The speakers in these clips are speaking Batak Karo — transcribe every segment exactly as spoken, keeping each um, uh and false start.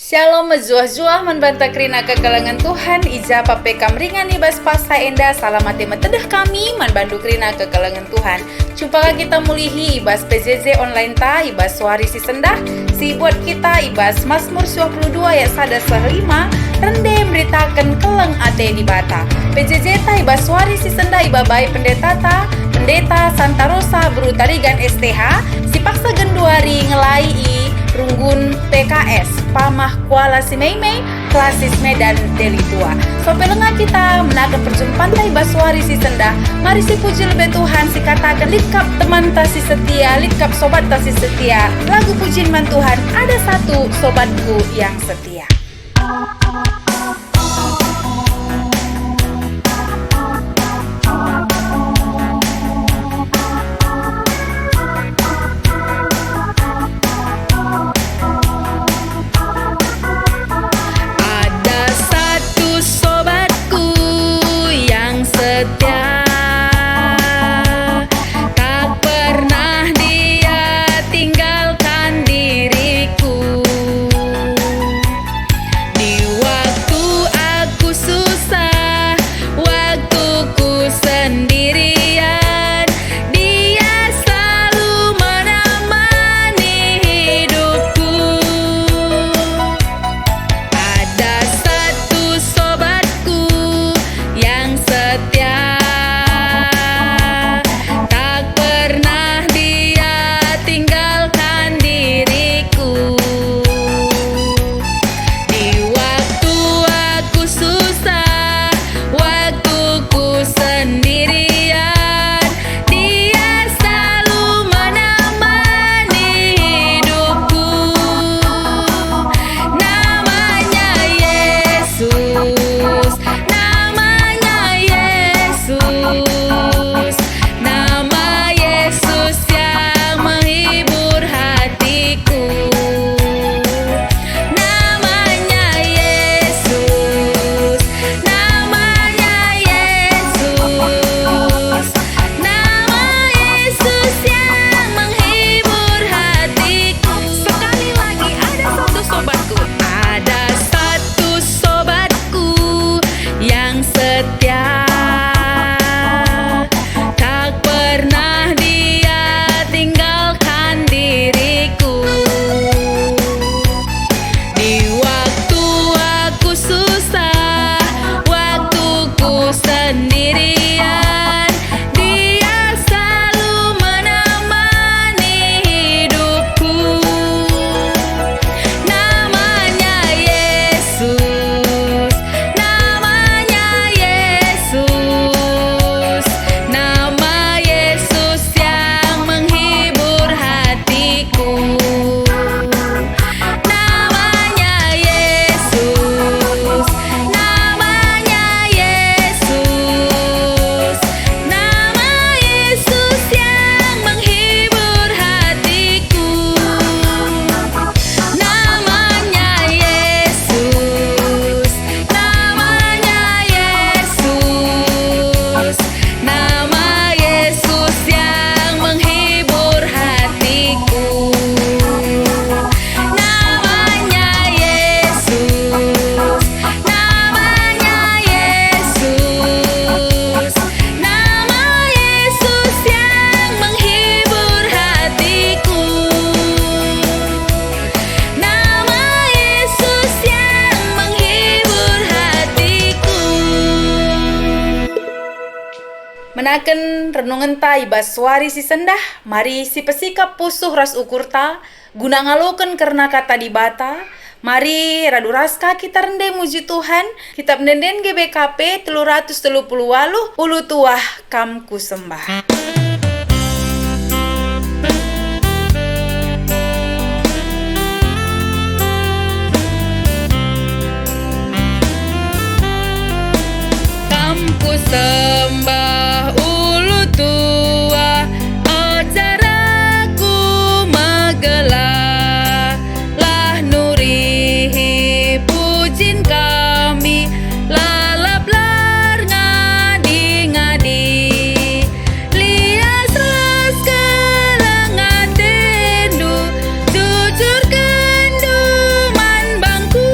Shalom, mejuah-juah man banta kerina kekelengen Tuhan, i ja pa pe kam ringan i bas paksa enda, salam ate metedeh kami man bandu kerina kekelengen Tuhan. Jumpa ka kita mulihi i bas P J J online ta i bas wari si sendah, si ibuat kita i bas Mazmur dua puluh dua ayat sada seh lima, rende meritaken keleng ate Dibata. P J J ta i bas wari si sendah ibabai pendetata, Pendeta Santa Rosa Beru Tarigan S T H, si paksa genduari ngelai i Runggun P K S, Pamah Kuala Simeimei, Klasis Medan Deli Tua. Sope lenga kita menaken perjumpanta i bas wari si sendah, mari sipuji lebe Tuhan, sikataken, "Lit kap temanta si setia, lit kap sobatta si setia." Lagu pujin man Tuhan, "Ada satu sobatku yang setia." Ada satu sobatku yang setia, tak pernah dia tinggalkan diriku. Di waktu aku susah, waktu ku sendirian, Dia selalu menemani hidupku. Ada satu sobatku yang setia, tak pernah dia tinggalkan diriku. Di waktu aku susah, waktu ku sendirian, Dia selalu menemani hidupku. Namanya Yesus, namanya Yesus, nama Yesus yang menghibur hatiku. Namanya Yesus, namanya Yesus, nama Yesus yang menghibur hatiku. Sekali lagi, ada satu sobatku. Ada satu sobatku yang setia, tak pernah dia tinggalkan diriku. Di waktu aku susah, waktu ku sendirian, Dia selalu menemani hidupku. Namanya Yesus, namanya Yesus, nama Yesus yang menghibur hatiku. Namanya Yesus, namanya Yesus, nama Yesus yang menghibur hatiku. Namanya Yesus, namanya Yesus, nama Yesus yang menghibur hatiku. Namanya Yesus, namanya Yesus, nama Yesus yang menghibur hatiku. Nama Yesus yang menghibur hatiku. Menaken renungenta i bas wari si sendah, mari sipesikap pusuh ras ukurta, guna ngaloken kerna Kata Dibata. Mari radu ras ka kita rende muji Tuhan, Kitab Ende-enden G B K P telu ratus telu puluh waluh, Ulu Tuah Kam Kusembah. Kam kusembah, Ulu Tuah, ajar aku megelah, lah nurihi pujin kami, lalap erngadi-ngadi. Lias ras keleng atendu, jujurkenndu man bangku.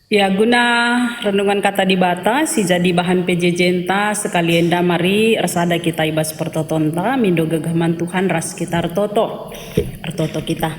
Ya, guna renungan Kata Dibata si jadi bahan P J J-nta sekali enda, mari ersada kita i bas pertotonta, mindo gegeh man Tuhan ras kita ertoto. Ertoto kita.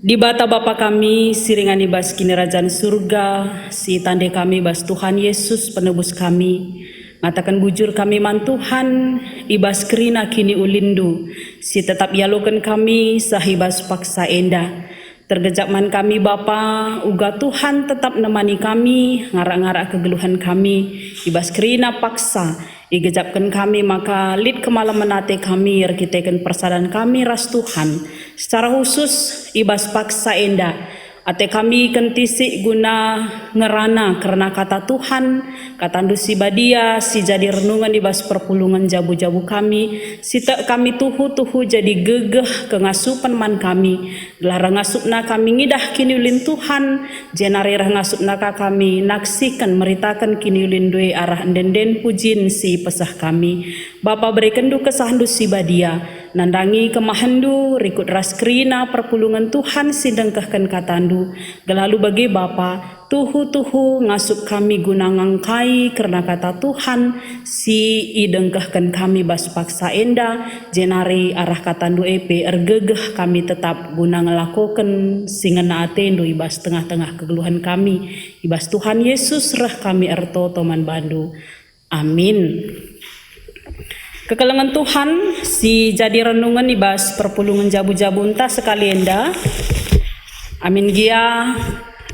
Dibata Bapa kami, si ringan i bas Kinirajan Surga, si tande kami bas Tuhan Yesus, Penebus kami, ngataken bujur kami man Tuhan i bas kerina kiniulinndu, si tetap ialoken kami seh i bas paksa enda. Tergejap man kami, Bapa, uga Tuhan tetap nemani kami, ngarak-ngarak kegeluhen kami, i bas kerina paksa, igejapken kami maka lit kemalemen ate kami erkiteken persadan kami ras Tuhan. Secara khusus, i bas paksa enda, ate kami kentisik guna ngerana kerna Kata Tuhan, KataNdu si badia, si jadi renungen i bas perpulungen jabu-jabu kami, si tek kami tuhu-tuhu jadi gegeh kengasupen man kami, gelah reh ngasupna kami ngidah kiniulin Tuhan, jenari reh ngasupna ka kami naksiken meritaken kiniulinndu e arah ende-enden pujin si ipeseh kami. Bapa, berekenNdu KesahNdu si badia, nandangi kemahenNdu rikut ras kerina perpulungen Tuhan si ndengkehken KataNdu, gelah alu bage Bapa, tuhu-tuhu ngasup kami guna ngangkai kerna Kata Tuhan si idengkehken kami bas paksa enda, jenari arah KataNdu e pe ergegeh kami tetap guna ngelakoken si ngena ateNdu i bas tengah-tengah kegeluhen kami. I bas Tuhan Yesus reh kami ertoto man baNdu. Amin. Kekelengen Tuhan si jadi renungen i bas perpulungen jabu-jabunta sekali enda. Amin gia,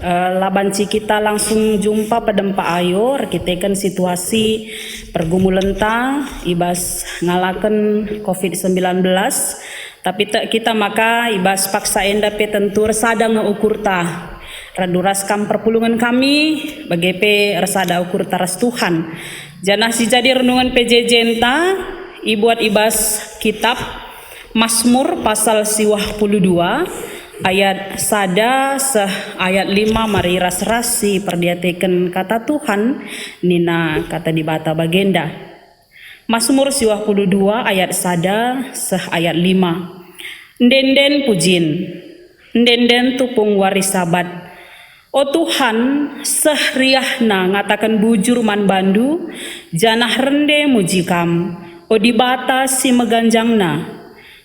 eh, la banci kita langsung jumpa pedempa ayo erkiteken situasi pergumulenta i bas ngalaken covid sembilan belas. Tapi tek kita maka i bas paksa enda pe tentu ersada nge ukurta. Radu ras kam perpulungen kami, bage pe ersada ukurta ras Tuhan. Janah si jadi renungen P J J-nta ibuat i bas kitab Masmur pasal siwah puluh dua ayat sada seh ayat lima, mari ras-ras si perdiateken Kata Tuhan, nina Kata Dibata bagenda. Masmur siwah puluh dua ayat sada seh ayat lima. Ende-enden pujin, ende-enden tupung wari Sabat. O Tuhan, seh riahna ngataken bujur man baNdu, janah rende muji Kam, o Dibata si meganjangna.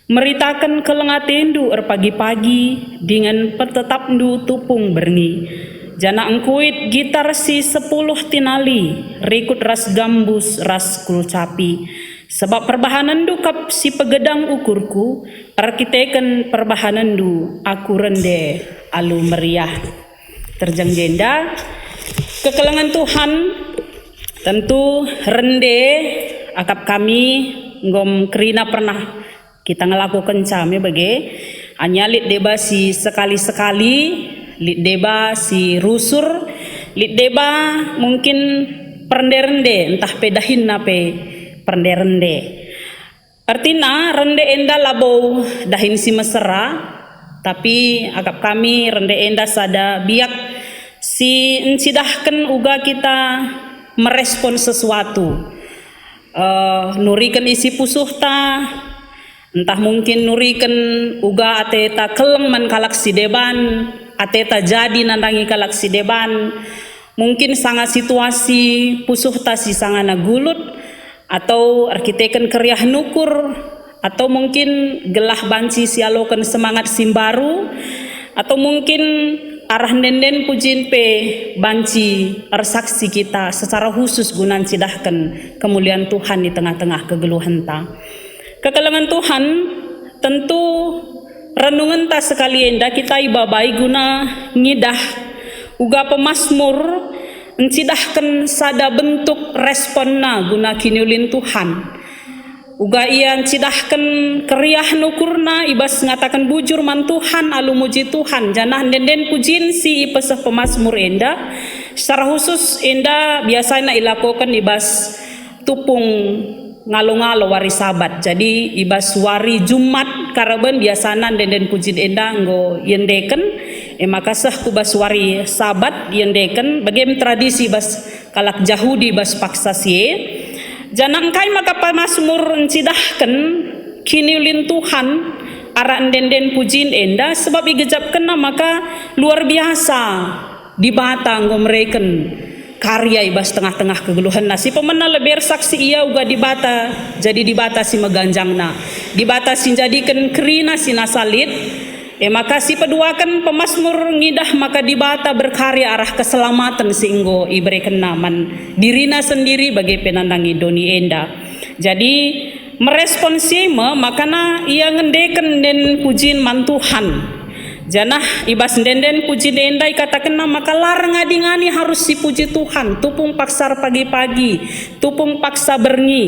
Meritaken keleng ateNdu erpagi-pagi, dingen pertetapNdu tupung berngi. Janah engkuit gitar si sepuluh tinali, rikut ras gambus ras kulcapi. Sabap perbahanenNdu kap si pegedang ukurku, erkiteken perbahanenNdu aku rende alu meriah. Terjeng jenda, kekelengen Tuhan, tentu rende akap kami nggom kerina pernah kita ngelakokenca me bage, hanya lit deba si sekali-sekali, lit deba si rusur, lit deba mungkin pernde-rende, ntah pe dahinna pe pernde-rende. Ertina rende enda labo dahin si mesera, tapi akap kami rende enda sada biak si ncidahken uga kita merespon sesuatu. Eh, nuriken isi pusuhta, ntah mungkin nuriken uga ateta keleng man kalak si deban, ateta jadi nandangi kalak si deban, mungkin sanga situasi pusuhta si sangana gulut, atau erkiteken keriahen ukur, atau mungkin gelah banci sialoken semangat si mbaru, atau mungkin arah ende-enden pujin pe banci ersaksi kita secara khusus guna ncidahken kemulian Tuhan i tengah-tengah kegeluhenta. Kekelengen Tuhan, tentu renungenta sekali enda kita ibabai guna ngidah uga pemasmur ncidahken sada bentuk responna guna kiniulin Tuhan. Uga ia ncidahken keriahen ukurna i bas ngataken bujur man Tuhan alu muji Tuhan, janah ende-enden pujin si ipeseh pemasmur enda, secara khusus enda biasana ilakoken i bas tupung ngalo-ngalo wari Sabat. Jadi, i bas wari Jumat karaben biasana ende-enden pujin enda enggo iendeken, e maka seh ku bas wari Sabat iendeken, bage me tradisi bas kalak Jahudi bas paksa si e. Janah engkai maka pemasmur ncidahken kiniulin Tuhan arah ende-enden pujin enda, sebab igejapkenna maka luar biasa Dibata enggo mereken karya i bas tengah-tengah kegeluhenna. Si pemena lebe ersaksi ia uga Dibata, jadi Dibata si meganjangna, Dibata si njadiken kerina si nasa lit. E maka si peduaken pemasmur ngidah maka Dibata berkarya arah keselamaten si enggo iberekenNa man diriNa sendiri bage pe nandangi doni enda. Jadi, merespon si e me makana ia ngendeken enden pujin man Tuhan. Janah i bas enden-enden pujin enda ikatakenna maka la erngadi-ngadi arus sipuji Tuhan, tupung paksa erpagi-pagi, tupung paksa berngi.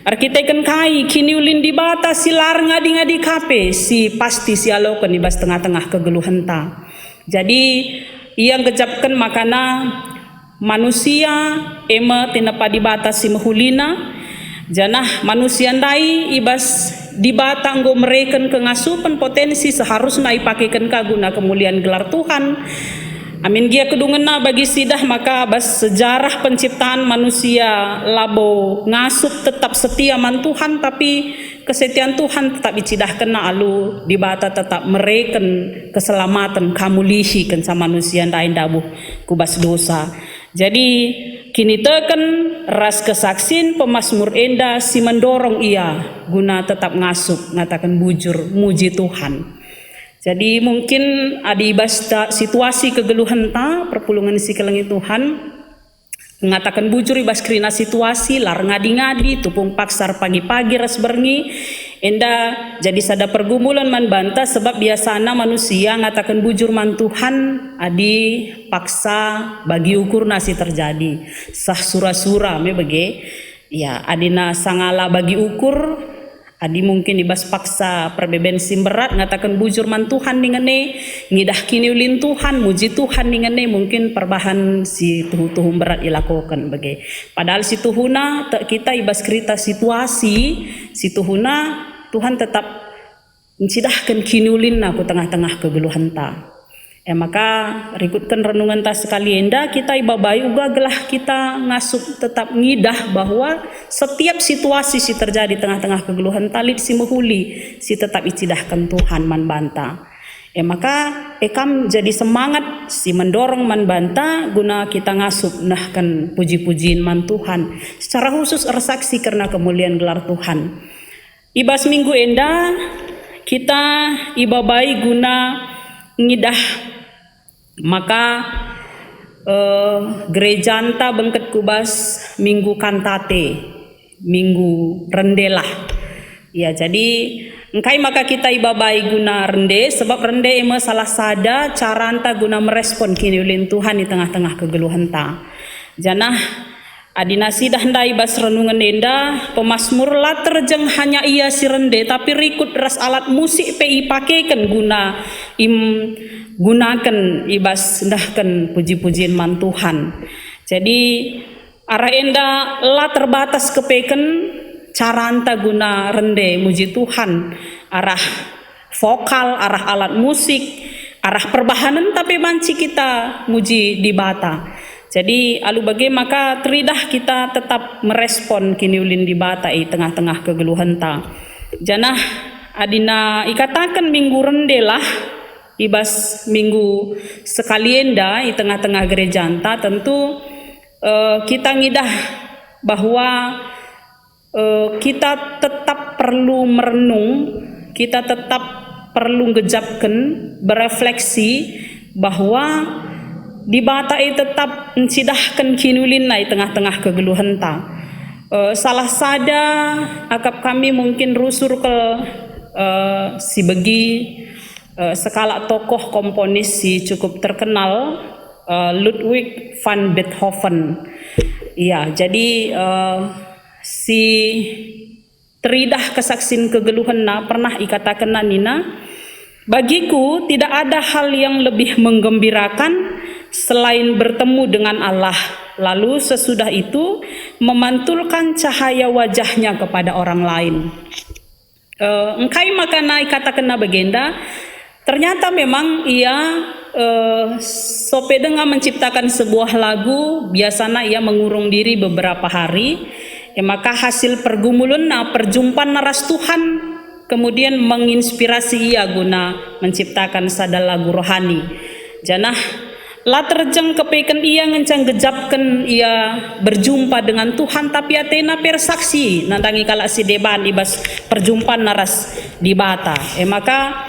Erkiteken kai kiniulin Dibata si la erngadi-ngadi ka pe si pasti sialoken i bas tengah-tengah kegeluhenta. Jadi, ia nggejapken makana manusia e me tinepa Dibata si mehulina, janah manusia ndai i bas Dibata enggo mereken kengasupen potensi seharusna ipakeken ka guna kemulian gelar Tuhan. Amin gia kedungenna bagi sidah maka bas sejarah penciptaan manusia labo ngasup tetap setia man Tuhan, tapi kesetian Tuhan tetap icidahkenNa alu Dibata tetap mereken keselamaten ka mulihi kenca manusia ndai ndabuh ku bas dosa. Jadi, kiniteken ras kesaksin pemasmur enda si mendorong ia guna tetap ngasup ngataken bujur muji Tuhan. Jadi, mungkin adi bas ta-, situasi kegeluhenta perpulungen si kelengi Tuhan, ngataken bujur i bas kerina situasi, la erngadi-ngadi, tupung paksa erpagi-pagi ras berngi, enda jadi sada pergumulen man banta, sebab biasana manusia ngataken bujur man Tuhan adi paksa bagi ukurna si terjadi, sah sura-sura me bage. Ya, adina sangala bagi ukur, adi mungkin i bas paksa perbeben si mberat ngataken bujur man Tuhan ningen e, ngidah kiniulin Tuhan, muji Tuhan ningen e, mungkin perbahan si tuhu-tuhu mberat ilakoken bage. Padahal si tuhuna tek kita i bas kerita situasi, si tuhuna Tuhan tetap ncidahken kiniulinNa ku tengah-tengah kegeluhenta. E maka, rikutken renungenta sekali enda, kita ibabai uga gelah kita ngasup tetap ngidah bahwa setiap situasi si terjadi tengah-tengah kegeluhenta lit si mehuli, si tetap icidahken Tuhan man banta. E maka, e kam jadi semangat si mendorong man banta guna kita ngasup nehken puji-pujin man Tuhan, secara khusus ersaksi kerna kemulian gelar Tuhan. I bas minggu enda, kita ibabai guna ngidah maka, eh, gerejanta bengket ku bas Minggu Kantate, Minggu Rendelah. Ya, jadi engkai maka kita ibabai guna rende? Sebab rende e me salah sada caranta guna merespon kiniulin Tuhan i tengah-tengah kegeluhenta. Janah adina sidah ndai bas renungen enda, pemasmur la terjeng hanya ia si rende, tapi rikut ras alat musik pe ipakeken guna im-, gunaken i bas ndehken puji-pujin man Tuhan. Jadi, arah enda la terbatas kepeken caranta guna rende muji Tuhan, arah vokal, arah alat musik, arah perbahanenta pe banci kita muji Dibata. Jadi, alu bage maka teridah kita tetap merespon kiniulin Dibata i tengah-tengah kegeluhenta. Janah adina ikataken minggu rendelah i bas minggu sekali enda i tengah-tengah gerejanta, tentu, eh, kita ngidah bahwa eh, kita tetap perlu merenung, kita tetap perlu ngejapken, berefleksi bahwa Dibata e tetap ncidahken kiniulinNa i tengah-tengah kegeluhenta. Eh, salah sada akap kami mungkin rusur ke, eh, si begi, eh, sekalak tokoh komponis si cukup terkenal, eh, Ludwig van Beethoven. Iya, jadi, eh, si teridah kesaksin kegeluhenna pernah ikatakenna nina, "Bagiku tidak ada hal yang lebih menggembirakan selain bertemu dengan Allah, lalu sesudah itu memantulkan cahaya wajahnya kepada orang lain." Eh, engkai maka na ikatakenna bagenda? Ternyata memang ia, eh, sope denga menciptakan sebuah lagu, biasana ia mengurung diri beberapa hari. E maka hasil pergumulenna, perjumpanna ras Tuhan, kemudian menginspirasi ia guna menciptakan sada lagu rohani. Janah La terjeng kepeken ia ngenca ngejapken ia berjumpa dengan Tuhan, tapi atena pe ersaksi nandangi kalak si deban i bas perjumpanna ras Dibata. E maka,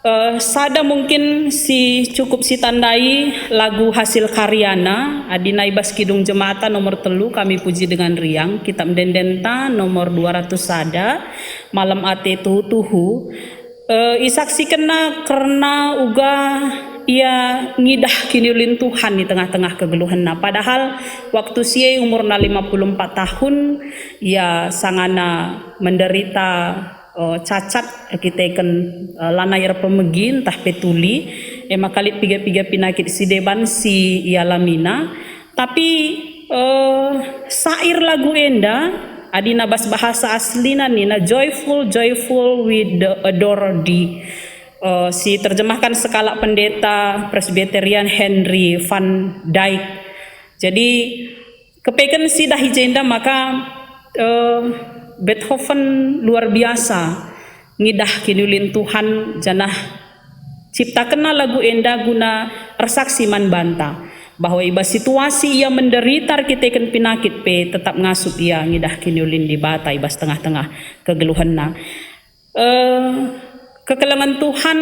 eh, sada mungkin si cukup sitandai lagu hasil karyana, adina i bas Kidung Jemata nomor telu, Kami Puji Dengan Riang, kitab ende-endenta nomor dua ratus sada, Malem Ate Tuhu-tuhu. Eh, isaksikenna kerna uga ia ngidah kiniulin Tuhan i tengah-tengah kegeluhenna. Padahal waktu si e umurna lima puluh empat tahun, ia sangana menderita, eh, cacat erkiteken, eh, lanai erpemegi ntah pe tuli, e maka lit piga-piga pinakit si deban si ialamina. Tapi, eh, syair lagu enda, adina bas bahasa aslina nina, "Joyful, joyful, we do-, adore thee." Eh, si terjemahkan sekalak pendeta Presbyterian Henry van Dyke. Jadi, kepeken sidah i jenda maka, eh, Beethoven luar biasa ngidah kiniulin Tuhan, janah ciptakenna lagu enda guna ersaksi man banta bahwa i bas situasi ia menderita erkiteken pinakit pe tetap ngasup ia ngidah kiniulin Dibata i bas tengah-tengah kegeluhenna. Eh, kekelengen Tuhan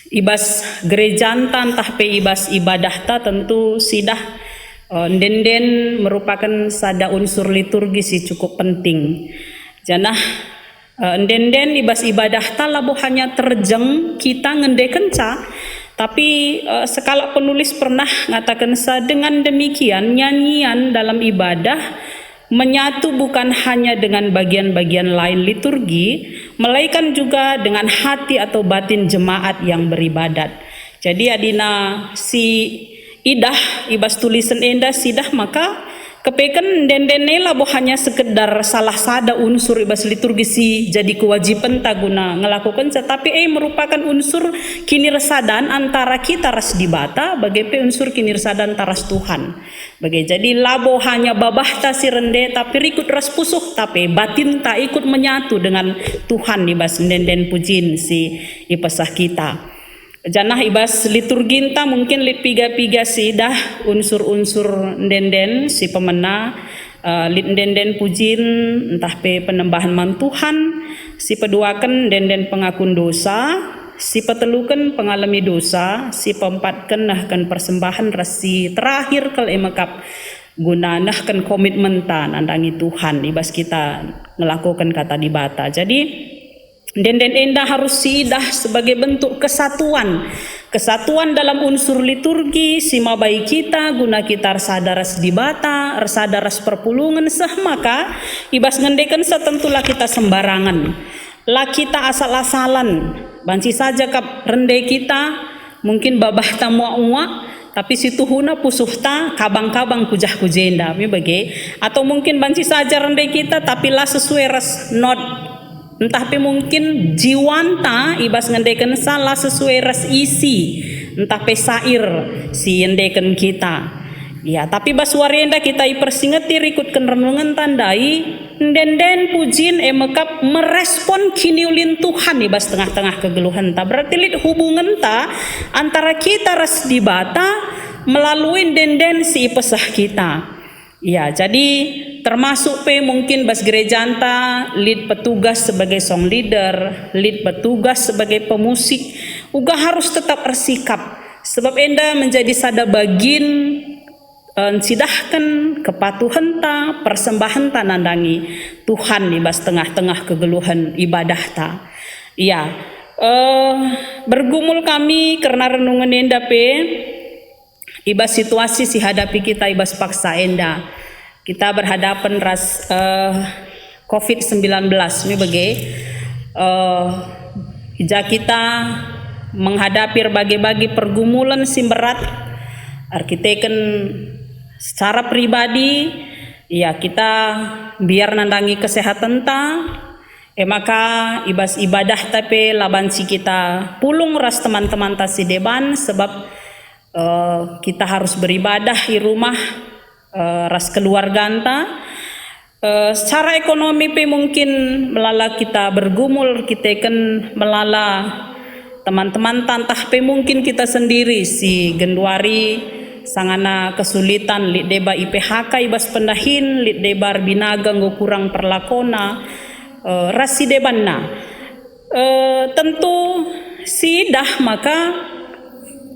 i bas gerejanta ntah pe i bas ibadahta tentu sidah, eh, ende-enden merupakan sada unsur liturgi si cukup penting. Janah, eh, ende-enden i bas ibadahta labo hanya terjeng kita ngendekenca, tapi, eh, sekalak penulis pernah ngatakensa, "Dengan demikian, nyanyian dalam ibadah menyatu bukan hanya dengan bagian-bagian lain liturgi, melainkan juga dengan hati atau batin jemaat yang beribadat." Jadi adina si idah i bas tulisen enda sidah maka kepeken ende-enden e labo hanya sekedar salah sada unsur i bas liturgi si jadi kewajibenta guna ngelakokenca, tapi e merupakan unsur kinirsadan antara kita ras Dibata, bage pe unsur kinirsadanta ras Tuhan. Bage, jadi labo hanya babahta si rende, tapi rikut ras pusuhta pe batinta ikut menyatu dengan Tuhan i bas ende-enden pujin si ipesah kita. Janah i bas liturginta mungkin lit piga-piga si idah unsur-unsur ende-enden si pemena, eh, lit ende-enden pujin ntah pe penembahen man Tuhan, si peduaken ende-enden pengakun dosa, si peteluken pengalemi dosa, si peempatken nehken persembahen ras si terakhir kal e mekap guna nehken komitmenta nandangi Tuhan i bas kita ngelakoken Kata Dibata. Jadi, ende-enden enda harus siidah sebagai bentuk kesatuan. Kesatuan dalam unsur liturgi si mabai kita guna kita ersada ras Dibata, ersada ras perpulungen, seh maka i bas ngendekensa tentu la kita sembarangen. La kita asal-asalan, banci saja kap rende kita, mungkin babahta muak-uak, tapi si tuhuna pusuhta kabang-kabang ku jah ku jenda, me bage. Atau mungkin banci saja rende kita, tapi la sesuai ras not. Ntah pe mungkin jiwanta i bas ngendekensa la sesuai ras isi, ntah pe syair si iendeken kita. Ya, tapi bas wari enda kita ipersingeti rikutken renungenta ndai, ende-enden pujin e mekap merespon kiniulin Tuhan i bas tengah-tengah kegeluhenta. Berarti lit hubungenta antara kita ras Dibata melalui ende-enden si ipesah kita. Ya, jadi termasuk pe mungkin bas gerejanta lit petugas sebagai song leader, lit petugas sebagai pemusik, uga harus tetap ersikap. Sebab enda menjadi sada bagin, eh, ncidahken kepatuhenta, persembahenta nandangi Tuhan i bas tengah-tengah kegeluhen ibadahta. Ya, eh, bergumul kami kerna renungen enda pe i bas situasi si hadapi kita i bas paksa enda. Kita berhadapan ras, eh, covid sembilan belas, me bage. Eh, i ja kita menghadapi erbage-bage pergumulen si mberat, erkiteken secara pribadi, ya, kita mbiar nandangi kesehatenta, e maka i bas ibadahta pe la banci kita pulung ras teman-temanta si deban, sebab, eh, kita harus beribadah i rumah, eh, ras keluarganta. Eh, secara ekonomi pe mungkin melala kita bergumul, kita kan melala teman-teman, tantah pe mungkin kita sendiri si genduari sangana kesulitan, lit deba i P H K i bas pendahin, lit deba erbinaga enggo kurang perlakona, eh, ras si debanna. Eh, tentu siidah maka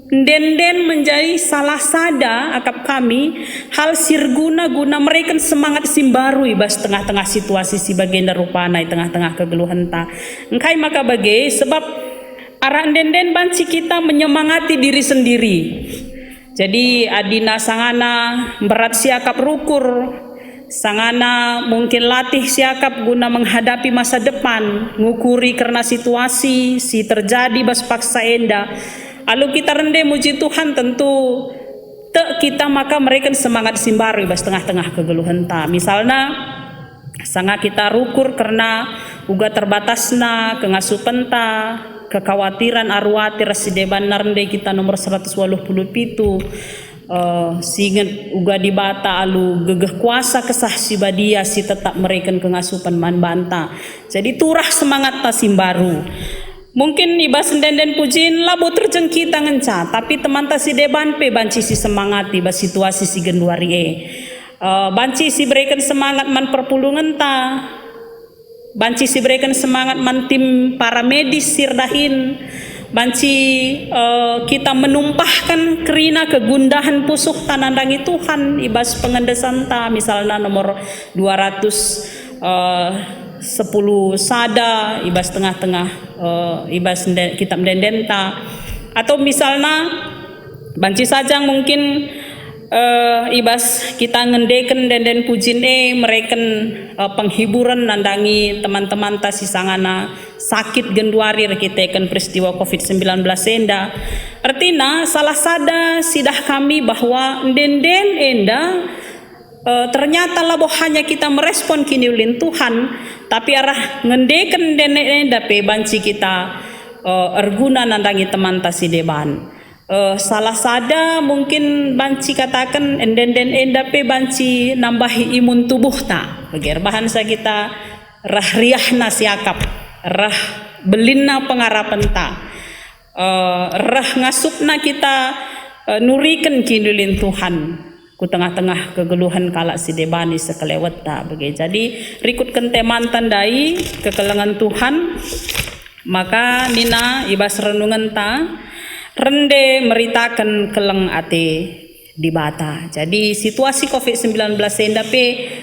ende-enden menjadi salah sada akap kami hal si erguna guna mereken semangat si mbaru i bas tengah-tengah situasi si bagenda rupana i tengah-tengah kegeluhenta. Engkai maka bage? Sebab arah ende-enden banci kita menyemangati diri sendiri. Jadi, adina sangana mberat siakap rukur, sangana mungkin latih siakap guna menghadapi masa depan, ngukuri kerna situasi si terjadi bas paksa enda. Alu kita rende muji Tuhan, tentu tek kita maka mereken semangat si mbaru i bas tengah-tengah kegeluhenta. Misalna, sanga kita rukur kerna uga terbatasna kengasupenta, kekawatiran, aru ate ras si debanna rende kita nomor seratus waluh puluh pitu, eh, singet uga Dibata alu gegeh kuasa Kesah Si Badia si tetap mereken kengasupen man banta. Jadi turah semangatta si mbaru. Mungkin i bas ende-enden pujin labo terjeng kita ngenca, tapi temanta si deban pe banci si semangati bas situasi si genduari e. Eh, banci si bereken semangat man perpulungenta, banci si bereken semangat man tim para medis si erdahin, banci, eh, kita menumpahkan kerina kegundahan pusuhta nandangi Tuhan i bas pengendesenta, misalna nomor dua ratus, eh, sepuluh sada i bas tengah-tengah, eh, i bas ende-, kitab ende-endenta. Atau misalna, banci saja mungkin, eh, i bas kita ngendeken ende-enden pujin e mereken, eh, penghiburen nandangi teman-temanta si sangana sakit genduari erkiteken peristiwa covid sembilan belas enda. Ertina, salah sada sidah kami bahwa ende-enden enda, eh, ternyata labo hanya kita merespon kiniulin Tuhan, tapi arah ngendeken ende-enden enda pe banci kita, eh, erguna nandangi temanta si deban. Eh, salah sada mungkin banci kataken ende-enden enda pe banci nambahi imun tubuhta. Bage erbahansa kita reh riahna siakap, reh belinna pengarapenta, eh, reh ngasupna kita, eh, nuriken kiniulin Tuhan ku tengah-tengah kegeluhen kalak si deban i sekelewetta bage. Jadi, rikutken temanta ndai kekelengen Tuhan, maka nina i bas renungenta, rende meritaken keleng ate Dibata. Jadi, situasi covid sembilan belas enda pe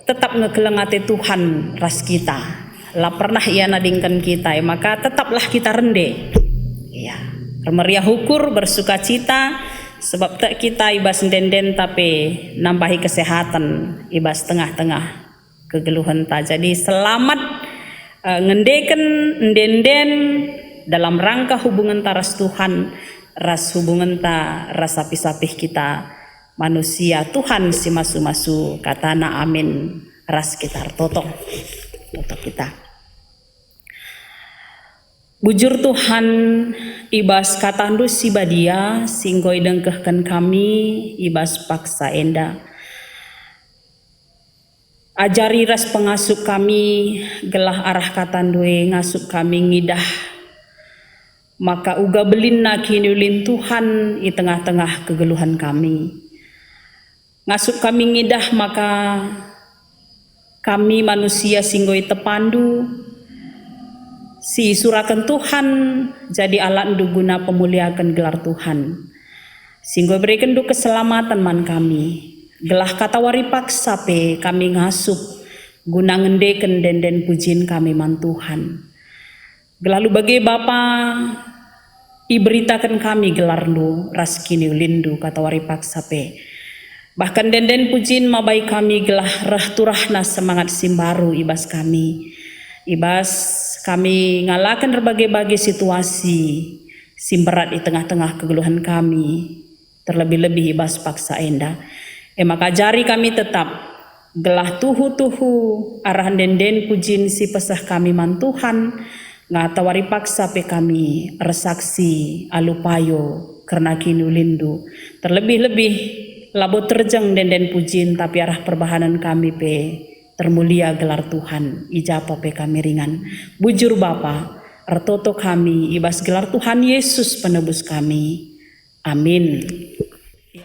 tetap nge keleng ate Tuhan ras kita. La pernah Ia nadingken kita, e maka tetaplah kita rende. Ya, ermeriah ukur, bersukacita, sebab tek kita i bas ende-endenta pe nambahi kesehatan i bas tengah-tengah kegeluhenta. Jadi selamat, eh, ngendeken ende-enden dalam rangka hubungenta ras Tuhan, ras hubungenta ras sapih-sapih kita manusia Tuhan si masu-masu. Katana amin ras kita ertoto. Ertoto kita. Bujur Tuhan, i bas KataNdu si badia si enggo idengkehken kami i bas paksa enda. Ajari ras pengasup kami, gelah arah KataNdu e ngasup kami ngidah maka uga belinna kiniulin Tuhan i tengah-tengah kegeluhen kami. Ngasup kami ngidah maka kami manusia si enggo itepaNdu, si isuraken Tuhan jadi alatNdu guna pemuliaken gelar Tuhan, si enggo iberekenNdu keselamaten man kami, gelah katawari paksa pe kami ngasup guna ngendeken ende-enden pujin kami man Tuhan. Gelah alu bage Bapa, iberitaken kami gelarNdu ras kiniulinNdu katawari paksa pe. Bahkan ende-enden pujin mabai kami gelah reh turahna semangat si mbaru i bas kami. I bas kami ngalaken erbage-bage situasi si mberat i tengah-tengah kegeluhen kami, terlebih-lebih i bas paksa enda. E maka ajari kami tetap gelah tuhu-tuhu arah ende-enden pujin si peseh kami man Tuhan, ngatawari paksa pe kami ersaksi alu payo kerna kiniulinNdu. Terlebih-lebih labo terjeng ende-enden pujin, tapi arah perbahanen kami pe termulia gelar Tuhan, i ja pe kami ringan. Bujur Bapa, Ertoto kami i bas gelar Tuhan Yesus Penebus kami. Amin.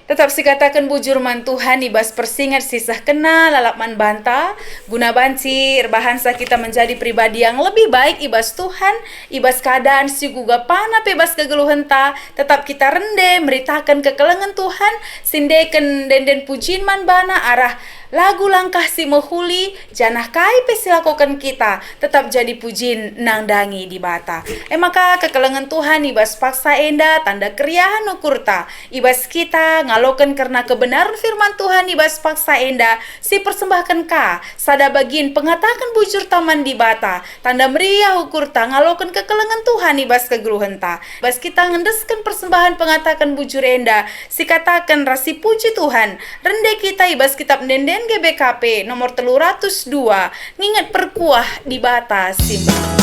Tetap sikataken bujur man Tuhan i bas persinget si sehkenna lalap man banta, guna banci erbahansa kita menjadi pribadi yang lebih baik i bas Tuhan, i bas keadaan si kuga pana pe bas kegeluhenta, tetap kita rende meritaken kekelengen Tuhan, sindeken ende-enden pujin man baNa arah lagu langkah si mehuli, janah kai pe si lakoken kita, tetap jadi pujin nandangi Dibata. E maka kekelengen Tuhan i bas paksa enda tanda keriahen ukurta. I bas kita ngaloken kerna kebenaran firman Tuhan i bas paksa enda, si persembahken ka sada bagin pengataken bujurta man Dibata, tanda meriah ukurta ngaloken kekelengen Tuhan i bas kegeluhenta. Bas kita ngendesken persembahen pengataken bujur enda, sikataken ras sipuji Tuhan, rende kita i bas kitab ende-enden G B K P nomor telu ratus dua, nginget perkuah Dibata si mbelin.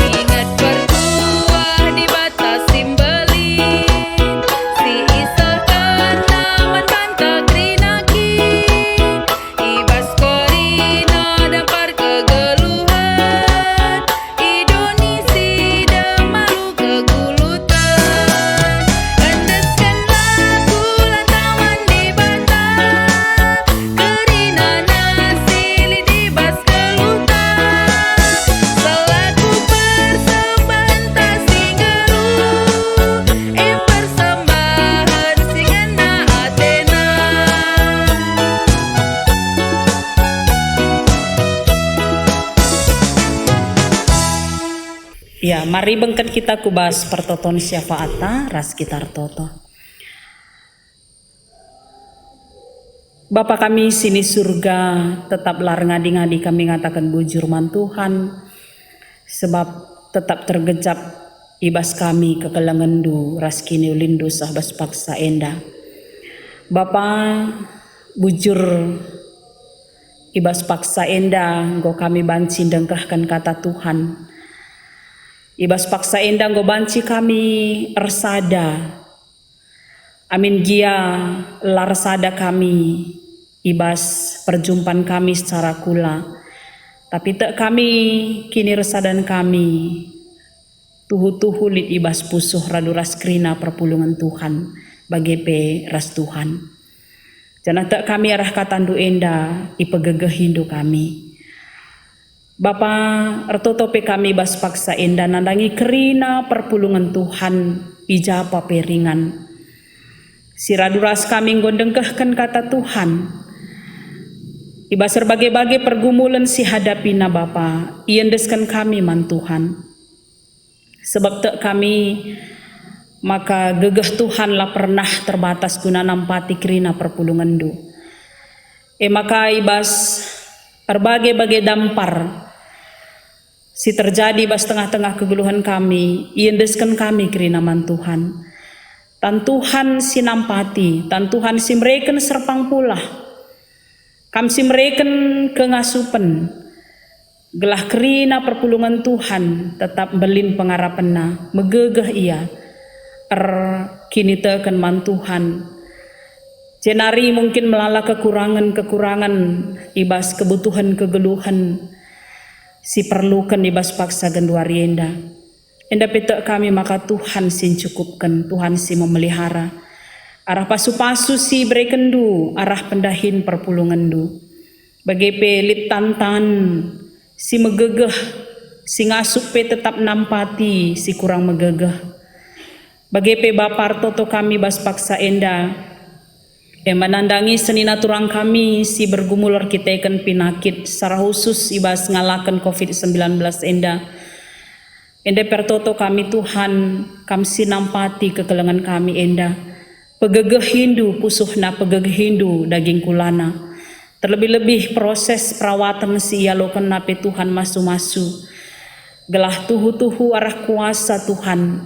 Inget perkuah Dibata si mbelin, si isehkenNa man banta kerina kin. I bas kerina dampar kegeluhen, i doni si dem alu keguluten. Endeskenlah kulaNa man Dibata, kerinana si lit i bas geluhta. Selaku persembahenta si nggeluh, e, persembahen si ngena ateNa. Ya, mari bengket kita ku bas pertoton syafaatta ras kita ertoto. Bapa kami si ni Surga, tetaplah erngadi-ngadi kami ngataken bujur man Tuhan, sebab tetap tergejap i bas kami kekelengenNdu ras kiniulinNdu seh bas paksa enda. Bapa, bujur i bas paksa enda enggo kami banci ndengkehken kata Tuhan. I bas paksa enda enggo banci kami ersada. Amin gia la ersada kami i bas perjumpan kami secara kula, tapi tek kami kinirsadan kami tuhu-tuhu lit i bas pusuh radu ras kerina perpulungen Tuhan, bage pe ras Tuhan. Janah tek kami arah kataNdu enda, ipegegehiNdu kami. Bapa, ertoto pe kami bas paksa enda nandangi kerina perpulungen Tuhan i japa pe ringan. Si radu ras kami enggo ndengkehken kata Tuhan. I bas erbage-bage pergumulen si hadapina Bapa, iendesken kami man Tuhan. Sebab tek kami maka gegeh Tuhan la pernah terbatas guna nampati kerina perpulungenNdu. E maka i bas erbage-bage dampar si terjadi bas tengah-tengah kegeluhen kami, iendesken kami kerina man Tuhan. Tan Tuhan si nampati, tan Tuhan si mereken serpang pulah. Kam si mereken kengasupen, gelah kerina perpulungen Tuhan tetap mbelin pengarapenna, megegeh ia, erkiniteken man Tuhan. Jenari mungkin melala kekurangen-kekurangen i bas kebutuhen kegeluhen si perluken i bas paksa genduari enda. Enda pe tek kami maka Tuhan si ncukupken, Tuhan si memelihara. Arah pasu-pasu si iberekenNdu, arah pendahin perpulungenNdu. Bage pe lit tan-tan si megegeh, si ngasup pe tetap nampati si kurang megegeh. Bage pe Bapa ertoto kami bas paksa enda, e, menandangi senina turang kami si bergumul erkiteken pinakit, secara khusus i bas ngalaken covid sembilan belas enda. Enda pe ertoto kami Tuhan, Kam si nampati kekelengen kami enda. PegegehiNdu pusuhna, pegegehiNdu daging kulana. Terlebih-lebih proses perawaten si ialokenna pe Tuhan masu-masu. Gelah tuhu-tuhu arah kuasa Tuhan,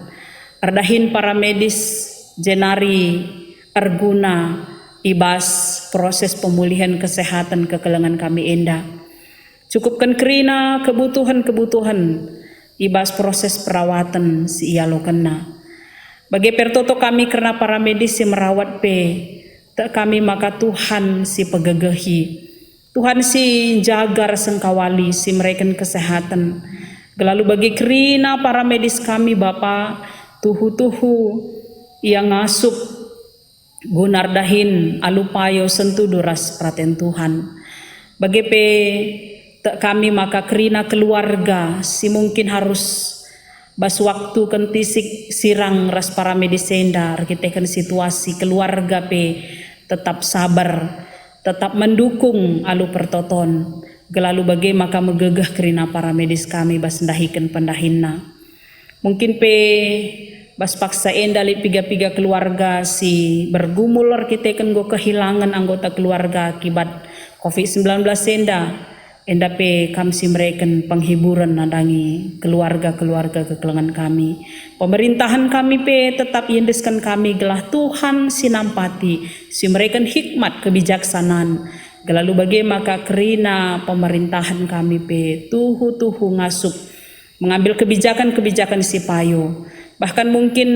erdahin para medis jenari erguna i bas proses pemulihen kesehatan kekelengen kami enda. Cukupken kerina kebutuhen-kebutuhen i bas proses perawaten si ialokenna. Bage pe ertoto kami kerna para medis si merawat pe, tek kami maka Tuhan si pegegehi. Tuhan si njaga ras engkawali, si mereken kesehatan. Gelalu bage kerina para medis kami, Bapa, tuhu-tuhu ia ngasup guna erdahin alu payo sentudu ras peraten Tuhan. Bage pe tek kami maka kerina keluarga si mungkin harus bas waktu kentisik sirang ras para medis enda erkiteken situasi keluarga pe tetap sabar, tetap mendukung alu pertoton, gelalu bage maka megegeh kerina para medis kami bas ndahiken pendahinna. Mungkin pe bas paksa enda lit piga-piga keluarga si bergumul erkiteken enggo kehilangen anggota keluarga akibat covid sembilan belas enda. Enda pe kam si mereken penghiburen nandangi keluarga-keluarga kekelengen kami. Pemerintahan kami pe tetap iendesken kami gelah Tuhan si nampati, si mereken hikmat kebijaksanan. Gelalu bage maka kerina pemerintahan kami pe tuhu-tuhu ngasup mengambil kebijakan-kebijakan si payo. Bahkan mungkin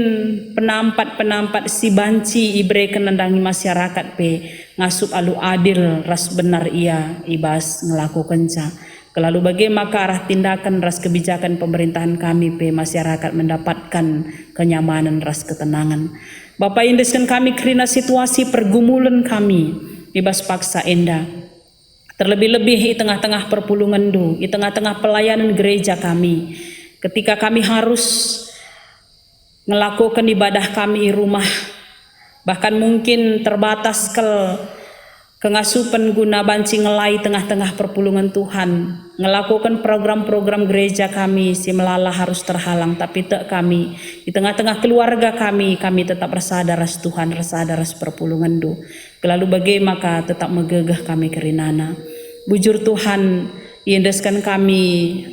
penampat-penampat si banci ibereken nandangi masyarakat pe ngasup alu adil ras benar ia i bas ngelakokenca. Gelalu bage maka arah tindakan ras kebijakan pemerintahan kami pe masyarakat mendapatkan kenyamanan ras ketenangan. Bapa, iendesken kami kerina situasi pergumulen kami i bas paksa enda. Terlebih-lebih i tengah-tengah perpulungenndu, i tengah-tengah pelayanan gereja kami. Ketika kami harus ngelakoken ibadah kami i rumah, bahkan mungkin terbatas kal kengasupen guna banci ngelai tengah-tengah perpulungen Tuhan, ngelakoken program-program gereja kami si melala harus terhalang, tapi tek kami, i tengah-tengah keluarga kami, kami tetap ersada ras Tuhan, ersada ras perpulungenndu. Gelalu bage maka tetap megegeh kami kerinana. Bujur Tuhan, iendesken kami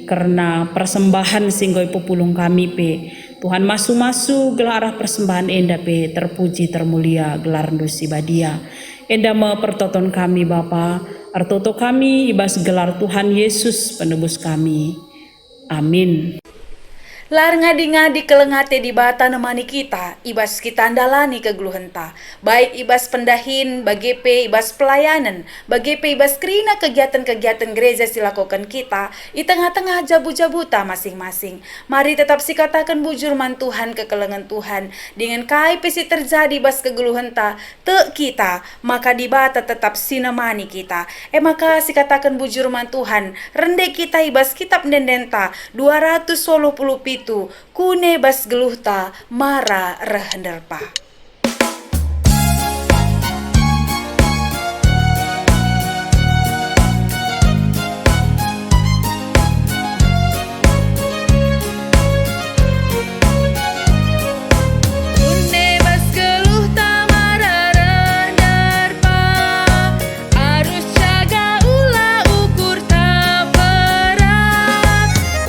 kerna persembahan si enggo ipepulung kami pe. Tuhan, masu-masu gelah arah persembahan enda pe terpuji termulia gelarNdu si badia. Enda me pertoton kami, Bapa, ertoto kami i bas gelar Tuhan Yesus, Penebus kami. Amin. La erngadi-ngadi keleng ate Dibata nemani kita i bas kita ndalani kegeluhenta, baik i bas pendahin, bage pe i bas pelayanen, bage pe i bas kerina kegiaten-kegiaten gereja si lakoken kita i tengah-tengah jabu-jabuta masing-masing. Mari tetap sikataken bujur man Tuhan kekelengen Tuhan, dingen kai pe si terjadi i bas kegeluhenta, tek kita maka Dibata tetap sinemani kita. E maka sikataken bujur man Tuhan, rende kita i bas Kitap Ende-endenta dua ratus waluh puluh pitu, Kune bas geluhta mara reh nderpa. Kune bas geluhta mara reh nderpa, arus jaga ula ukur tapera.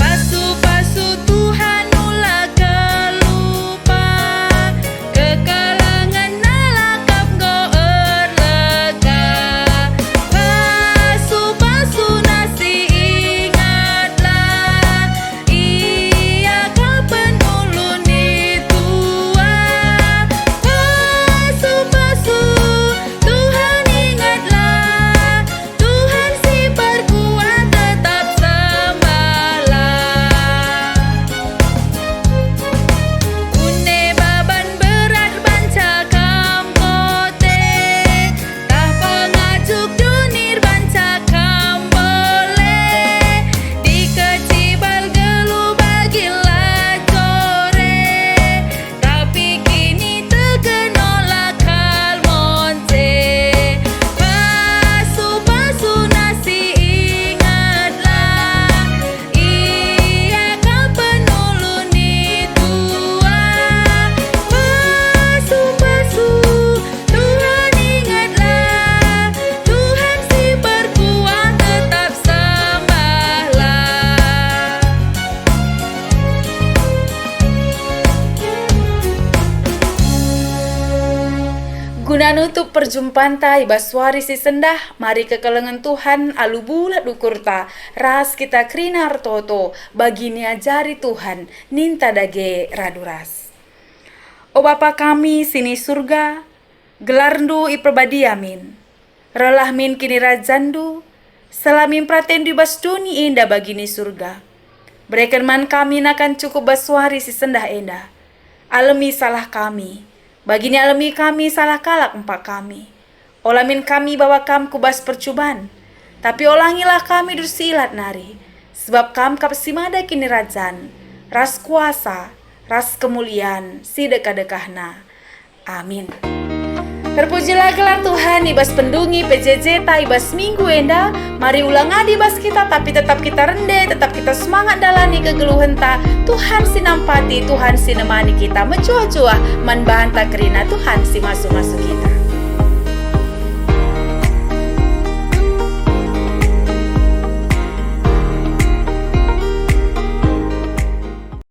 Pasu-pasu Tuhan ula kelupa, kekal Nutup perjumpanta i bas wari si sendah, mari kekelengen Tuhan alu bulat ukurta, ras kita kerina ertoto, bagi niajari Tuhan, ninta dage radu ras. O Bapa kami si ni Surga, gelarNdu iperbadia min. Rehlah min kinirajanNdu, seh min peratenNdu i bas doni enda bagi ni Surga. Bereken man kami nakan cukup bas wari si sendah enda. Alemi salah kami, bagi nialemi kami salah kalak empak kami. Ola min kami bawa Kam ku bas percuban, tapi olangilah kami dus si ilat nari, sebab Kam kap si mada kinirajan, ras kuasa, ras kemulian si dekah-dekahna. Amin. Terpujilah gelar Tuhan i bas pendungi P J J ta i bas minggu enda. Mari ulang adi bas kita, tapi tetap kita rende, tetap kita semangat dalani kegeluhenta. Tuhan si nampati, Tuhan si nemani kita, mejuah-juah man banta kerina Tuhan si masu-masu kita.